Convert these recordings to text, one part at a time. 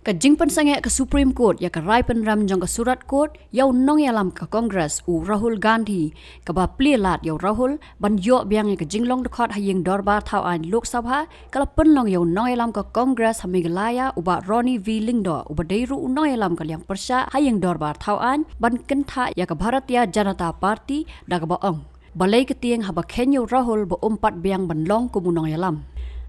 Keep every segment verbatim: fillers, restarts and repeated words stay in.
Ka jingpynsangeh ka Supreme Court ïa ka rai pynrem jong ka Surat Court ïa u nongïalam ka Congress u Rahul Gandhi, kaba plie lad ïa u Rahul ban ïoh biang ïa ka jinglong dkhot ha ïing dorbar thaw aiñ Lok Sabha, ka la pynlong ïa u nongïalam ka Congress ha Meghalaya u Bah Ronnie V Lyngdoh, uba dei ruh u nongïalam ka liang pyrshah ha ïing dorbar thaw aiñ, ban kynthah ïa ka Bharatiya Janata Party da kaba ong balei ka tieng haba kheiñ ïa u Rahul ba um pat biang ban long kum u nongïalam.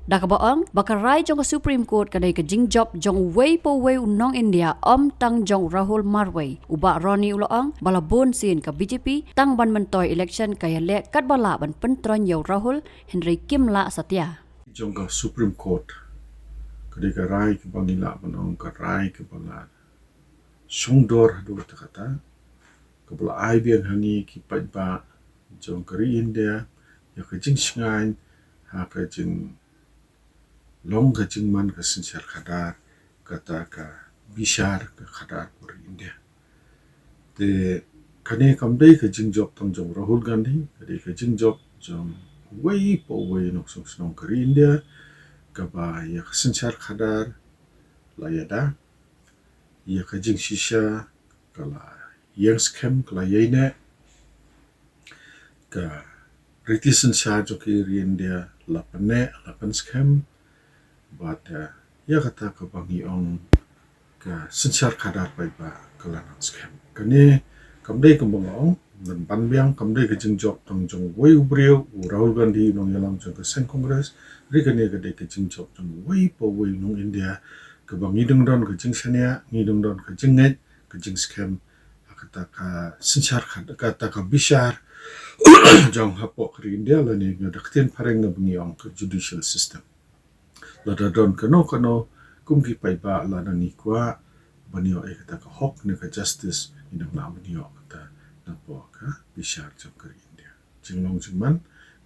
Da kaba ong ba ka rai jong ka Supreme Court ka dei ka jingjop jong uwei pa uwei u nong India, ym tang jong u Rahul marwei. U Bah Ronnie u la ong ba la bun sien ka B J P tang ban myntoi election ka ïaleh katba lah ban pyntroiñ ïa u Rahul, hynrei kim lah satia. Jong ka Supreme Court ka dei ka rai kaba ngi lah ban ong ka rai kaba la shongdor haduh katta katta, kaba la ai biang ha ngi ki paidbah jong ka ri India ïa ka jingshngaiñ ha ka jinglong ka jingman ka synshar khadar, kata ka bishar ka khadar ka ri India. Te kane kam dei ka jingjop tang jong Rahul Gandhi, ka dei ka jingjop jong uwei pa uwei u nongshong shnong ka ri India, kaba ïa ka synshar khadar la ïada, ïa ka jingshisha ka la ïeng skhem, ka la ïaineh, ka riti synshar jong ka ri India la pynneh, la pynskhem, bad, eh, ïa kata kaba ngi ong ka synshar khadar paidbah ka la nang skhem. Kane kam dei kumba nga ong, ngan ban biang, kam dei ka jingjop tang jong uwei u briew, u Rahul Gandhi u nongïalam jong ka seng Congress, hynrei kane ka dei ka jingjop jong uwei pa uwei u nong India, kaba ngi dang don ka jingshaniah, ngi dang don ka jingngeit, ka jingskhem ha kata ka synshar khad-, kata ka bishar jong hapoh ka ri India, lane nga da ka ktien phareng kaba ngi ong ka judicial system. Lada don kano kano kum ki paidbah, lada ngi kwah ban ïoh ïa kata ka hok ne ka justice, ngi dang lah ban ïoh kata napoh ka bishar jong ka ri India. Jinglong jingman,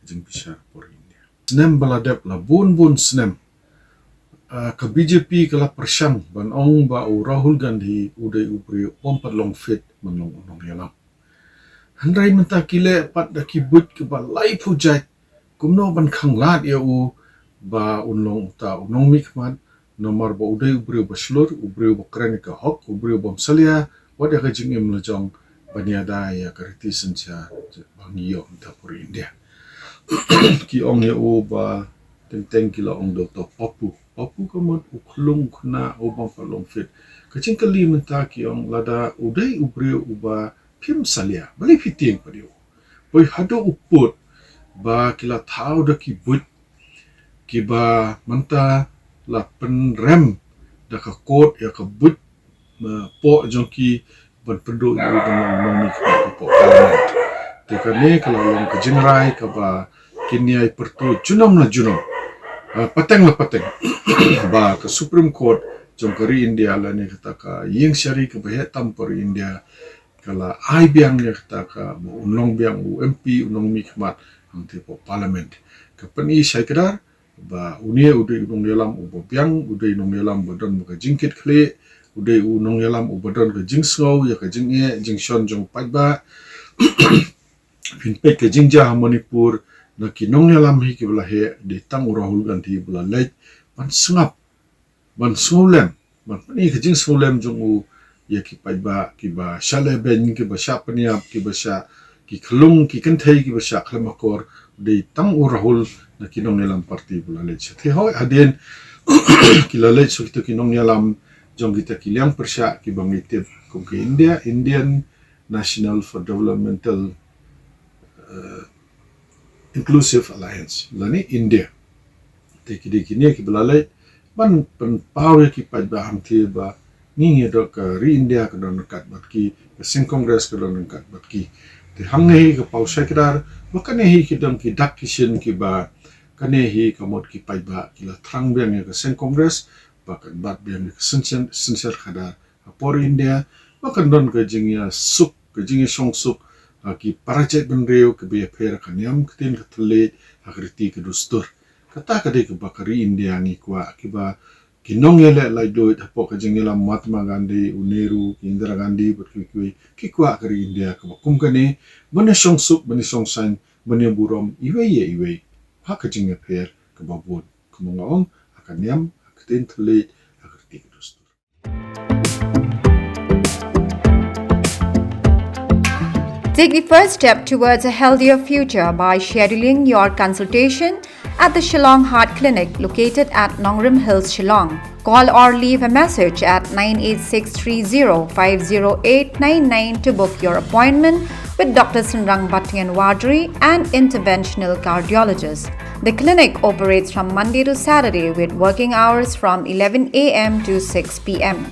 jingbishar hapoh ri India. Snem ba la dep, la bun bun snem, ah, ka B J P ka la pyrshang ban ong ba u Rahul Gandhi u dei u briew um pat long fit ban long u nongïalam. Hynrei mynta ki leh pat da ki buit kiba laiphew jait kumno ban khanglad ïa u ba un long uta u nongmihkhmat, namar ba u dei u briew ba shlur, u briew ba kren ïa ka hok, u briew bym salia wat ïa ka jingim la jong ban ïada ïa ka riti synshar ba ngi ïoh mynta hapoh ri India. Ki ong ïa u ba teng teng ki la ong da uta u papu. Papu ka mut u khlung khynnah u bym pat long fit. Ka jingkylli mynta ki ong lada u dei u briew uba phim salia, balei phi tieng pat ïa u? Poi haduh u pud ba ki la thaw da ki buit kiba mynta la pynrem da ka court ïa ka buit, eh, poh jong ki ban pynduh ïa u ban long nongmihkhmat hapoh Parliament. Te kane ka la long ka jingrai kaba kin ïai pyrthuh junom la junom, eh, pateng la pateng ba ka Supreme Court jong ka ri India lane kata ka ïing shari kaba heh tam hapoh ri India ka la ai biang ïa kata kaba un long biang u M P, u nongmihkhmat hangtei hapoh Parliament. Ka pyni shai kdar ba une u dei u nongïalam uba biang, u dei u nongïalam ba don bad ka jingkitkhlieh, u dei u nongïalam uba don ka jingsngew ïa ka jingeh jingshon jong u paidbah. Phin peit ka jingjia ha Manipur, na ki nongïalam hi kiba la heh, dei tang u Rahul Gandhi ba la leit ban sngap, ban sngewlem, ban pyni ka jingsngewlem jong u ïa ki paidbah kiba shah lehbeiñ, kiba shah pynïap, kiba shah, ki khyllung ki kynthei kiba shah khlem akor, dei tang u Rahul na ki nongïalam party ba la leit. Shatei hoi hadien ki la leit sha kita ki nongïalam jong kita ki liang pyrshah kiba ngi tip kum ka INDIA, Indian National for Developmental, eh, Inclusive Alliance lane INDIA. Te ki dei kine kiba la leit ban pynpaw ïa ki paidbah hangtei ba ngi ngi don, ka ri India ka don ryngkat bad ki, ka seng Congress ka don ryngkat bad ki. Te hangne hi ka paw shai kdar ba kane hi ki don ki dak ki shin kiba, kane hi ka mut ki paidbah ki la thrang biang ïa ka seng Congress ba kan bat biang ïa ka synshar, synshar khadar hapoh ri India, ba kan don ka jingïasuk, ka jingïashong suk ha ki para jaitbynriew kiba ïapher ha ka niam ka ktien ka thylliej, ha ka riti ka dustur. Kata ka dei kaba ka ri India ngi kwah, kiba ki nongïaleh laitluid hapoh ka jingïalam Mahatma Gandhi, u Nehru, ki Indira Gandhi bad kiwei kiwei ki kwah ka ri India kaba kum kane, ban ïashong suk, ban ïashong saiñ, ban ïaburom iwei ïa iwei ha ka jingïapher kaba bun, kumba nga ong, ha ka niam, ha ka ktien thylliej, ha ka riti ka dustur. Take the first step towards a healthier future by scheduling your consultation at the Shillong Heart Clinic, located at Nongrim Hills, Shillong. Call or leave a message at nine eight six three zero five zero eight nine nine to book your appointment with Doctor Synrang Battianwadri, an interventional cardiologist. The clinic operates from Monday to Saturday with working hours from eleven a m to six p m.